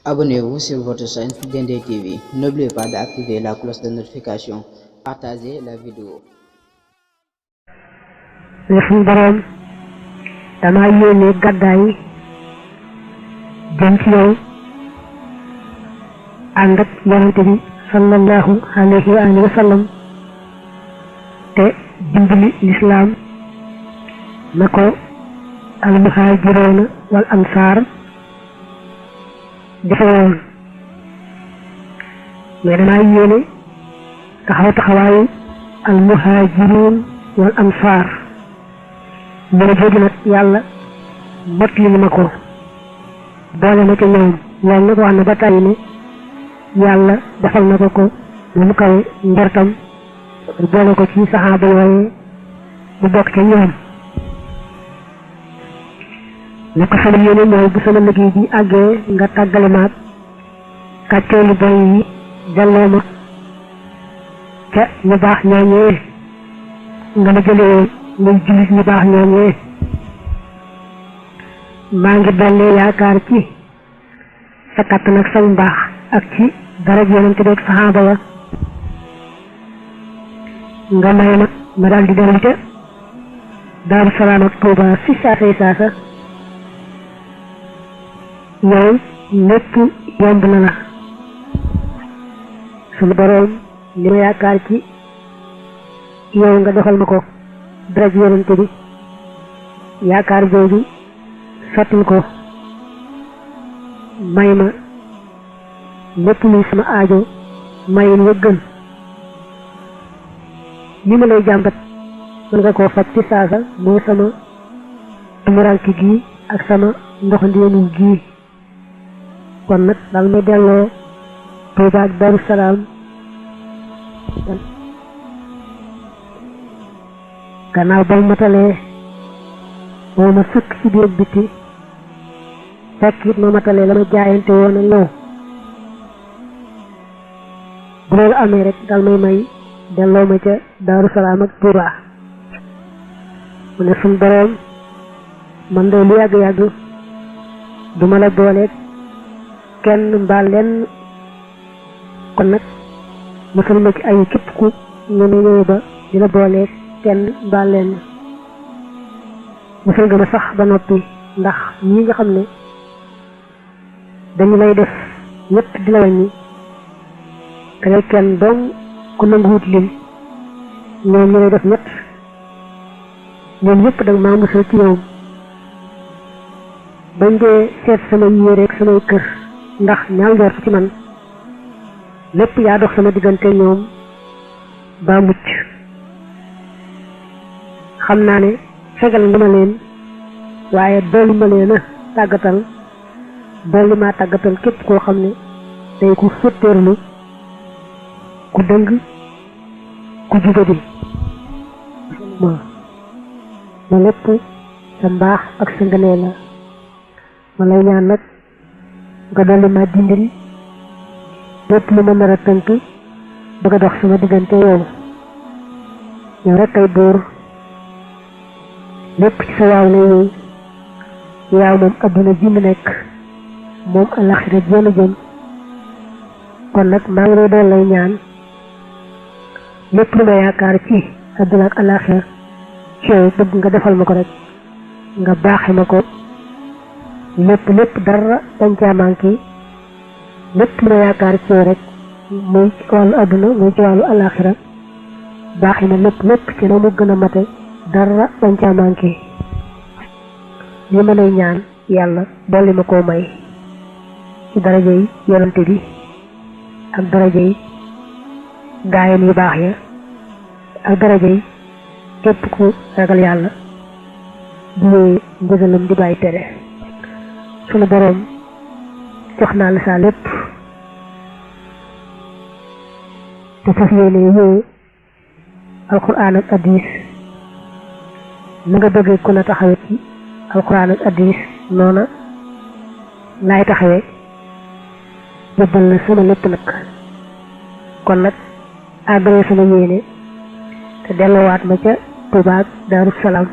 Abonnez-vous sur votre chaîne Dendé TV. N'oubliez pas d'activer la cloche de notification. Partagez la vidéo. suñu borom dama yéene gàddaay jëm ci yow ànd ak yonente bi sallallahu alayhi wa sallam te dimbali lislaam na ko al muhaajiroona wal ansaar defe woon mais dama yéene taxawaayu al muhaajiroon wal ansaar mene jooju nag yàlla mot li ma ko boole na ca ñoom loolu nag wax na ba tàyyi ne yàlla defal na ko lu mu kawe njortam boole ko ci saxaaba yooyu mu bokk ca ñoom li ko sama yéene mooy bu sama liggéey bi àggee nga tàggale maag kàccoolu boy yi delloo ma ca ñu baax ñooñee nga ma jëlee muy jullit ñu baax ñooñee maa ngi dolli yaakaar ci sa kàttan ak sa mbaax ak ci dara yonente beeg saxaaba ya nga may ma daal di dellu ca Daaru Salaam ak Tuuba si saasa yow lépp yomb na la sunu boroom li ma yaakaar ci yow nga defal ma ko dara yonente bi yaakaar jooju sottil ko may ma lépp luy sama aajo mayin wa gën li ma lay jàmbat mën nga koo faj ci saasa mooy sama tumuranke gii ak sama ndoxandéemu gii kon nag dal may delloo Tuuba ak Daaru Salaam gannaaw bal matalee moo ma sëkk ci biir biti fekk it ma matalee la ma jaayante woon ak yow bu loolu amee rek dal may delloo ma ca Daaru Salaam ak Tuuba mu ne suñ boroom man de lu yàgg-yàgg du ma la booleeg kenn mbaa lenn kon nag musal ma ci ay képp ku ñeme ñëw ba di la booleeg kenn mbaa lenn musal nga ma sax ba noppi ndax ñi nga xam ne dañu lay def ñett di la wàññi te ngay kenn doom ku nanguwut lim ñoom ñu lay def ñett ñoom ñëpp dag maa musal ci ñoom bañ dee seet sama yére ak samay kër ndax ñaaw njort ci man lépp yaa dox sama diggante ñoom ba mucc xam naa ne fegal nga ma leen waaye dolli ma leen a tàggatal dolli maa tàggatal képp koo xam ne day ku féttéerlu ku dëng ku jubadi ma lépp sa mbaax ak sa ngëneel la ma lay ñaan nag nga dolli ma dindil lépp lu ma nar a tënk bëgg a dox sama diggante yow rek kay buur lépp ci sa waaw lay wéy yaaw moom adduna ji mu nekk moom alaxira jéem a jëm kon nag maa ngi lay doon lay ñaan lépp lu ma yaakaar ci adduna ak alaxira ci yow bëgg nga defal ma ko rek nga baaxe ma ko lépp dara dañ caa manqué lépp lu ma yaakaar ci yow rek muy ci wàllu adduna muy ci wàllu alaxira baaxe ma lépp ci na mu gën a mate dara dañ caa manqué li ma lay ñaan yàlla dolli ma koo may ci daraja yi yonante bi ak daraja yi gaayam yu baax ya ak daraja yi képp ku ragal yàlla di wéy ndigalam di bàyyi tere sunu boroom jox naa la saa lépp te fas yéene wéy alquran ak hadis na nga bëggee ku la taxawee ci alquran ak hadis noona laay taxawee yóbbal la sama lépp nag kon nag àggale sama yéene te delluwaat ma ca Tuuba ak Daaru Salaam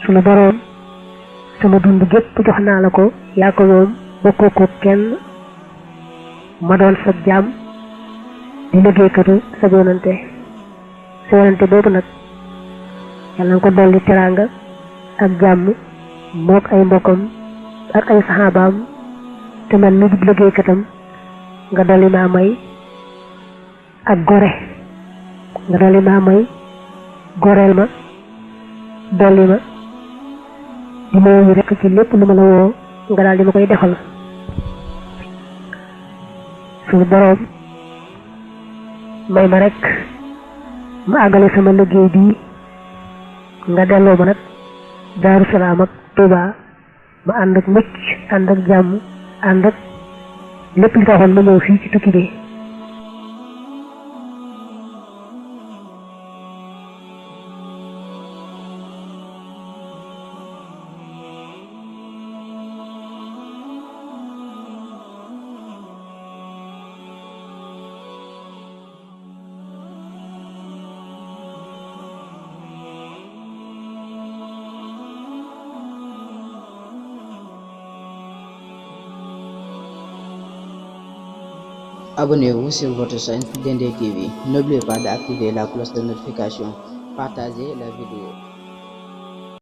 sunu boroom sama dund gépp jox naa la ko yaa ko moom bokkoo ko kenn ma doon sa jaam di liggéeykatu sa yonante boobu nag yàlla nga ko dolli teraanga ak jàmm mook ay mbokkam ak ay saxaabaam te man mi di liggéeykatam nga dolli maa may ak gore nga dolli maa may goreel ma dolli ma di ma woo rekk ci lépp lu ma la woo nga daal di ma koy defal suñu boroom may ma rek ma àggale sama liggéey bii nga delloo ma nag Daaru Salaam ak Tuubaa ma ànd ak mucc ànd ak jàmm ànd ak lépp li taxoon ma ñëw fii ci tukki bi Abonnez-vous sur votre chaîne DND TV. N'oubliez pas d'activer la cloche de notification. Partagez la vidéo.